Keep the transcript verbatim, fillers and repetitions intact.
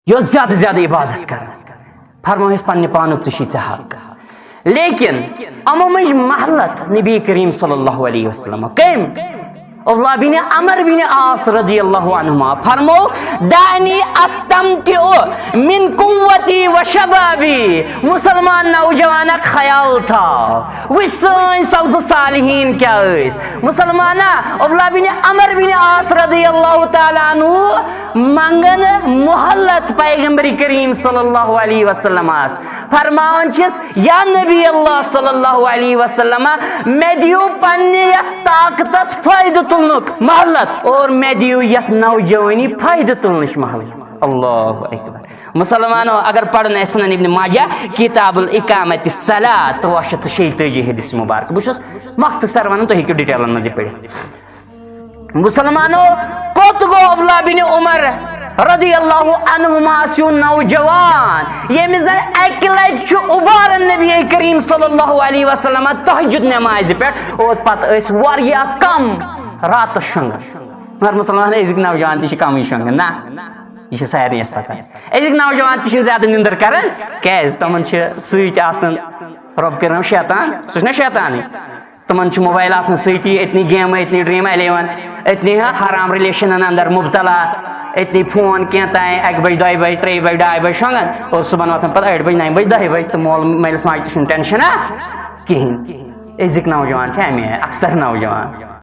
یۄس زیادٕ زیادٕ عبادت کران، فرمٲوِس پننہِ پانُک تہِ چھُے ژےٚ حق۔ لیکن یِمو منٛز محلت نبی کریم صلی اللہ علیہ وسلم کٔمۍ؟ عبداللہ بن عمر بن عاص رضی اللہ عنہما فرمو، دعنی استمتع من قوتی و شبابی۔ مسلمان نوجوانک خیال تھاو، وٕچھ سٲنۍ سلف صالحین کیٛاہ ٲسۍ۔ مسلمانا، عبداللہ بن عمر بن عاص رضی اللہ تعالیٰ عنہ منگن مہلت پیغمبر کریم صلی اللہ علیہ وسلم آس، فرماوان چھس، یا نبی اللہ صلی اللہ علیہ وسلم، مےٚ دِیو پننہِ یتھ طاقتس فٲیدٕ تُلنُک مہلت اور مےٚ دِیو یتھ نوجوانی فٲیدٕ تُلنٕچ مہلت۔ اللہ اکبر۔ مسلمانو، اگر پرُن آسہِ سنن ابن ماجہ کتاب الاقامت الصلاۃ، ترٛواہ شیٚتھ تہٕ شیٚیہِ تٲجی حدیث مبارک، بہٕ چھُس مختصر ونان، تُہۍ ہیٚکِو ڈیٹیلن منٛز یہِ پٔرِتھ۔ مسلمانو، کوٚت گوٚو عبداللہ بن عمر رضی اللہ عنہما سُنٛد نوجوان، ییٚمِس زن اکہِ لٹہِ چھُ اُبارن نبی کریم صلی اللہ علیہ وسلم تہجد نمازِ پٮ۪ٹھ، اور پتہٕ ٲسۍ واریاہ کم راتس شۄنٛگان۔ مگر مسلمان، أزِکۍ نوجوان تہِ چھِ کمٕے شۄنٛگان، نہ، یہِ چھِ سارنٕے اَسہِ پتہ۔ أزِکۍ نوجوان تہِ چھِنہٕ زیادٕ نِندٕر کران، کیازِ؟ تِمن چھِ سۭتۍ آسان رۄب کٔرِنۍ شیطان، سُہ چھُنہ شیطانٕے۔ تِمن چھُ موبایل آسان سۭتی، أتنی گیمہٕ، أتنی ڈریم الیون، أتنی حرام ریلیشنن اندر مبتلا، أتنی فون کینٛہہ تام اکہِ بجہِ، دۄیہِ بجہِ، ترٛیٚیہِ بجہِ، ڈاے بجہِ شۄنٛگان اور صُبحن وۄتھان پتہٕ ٲٹھِ بجہِ، نَیہِ بجہِ، دَہہِ بجہِ، تہٕ مول مٲلِس ماجہِ تہِ چھُنہٕ ٹینشنا کِہینۍ۔ أزِکۍ نوجوان چھِ اَمے آیہِ، اکثر نوجوان۔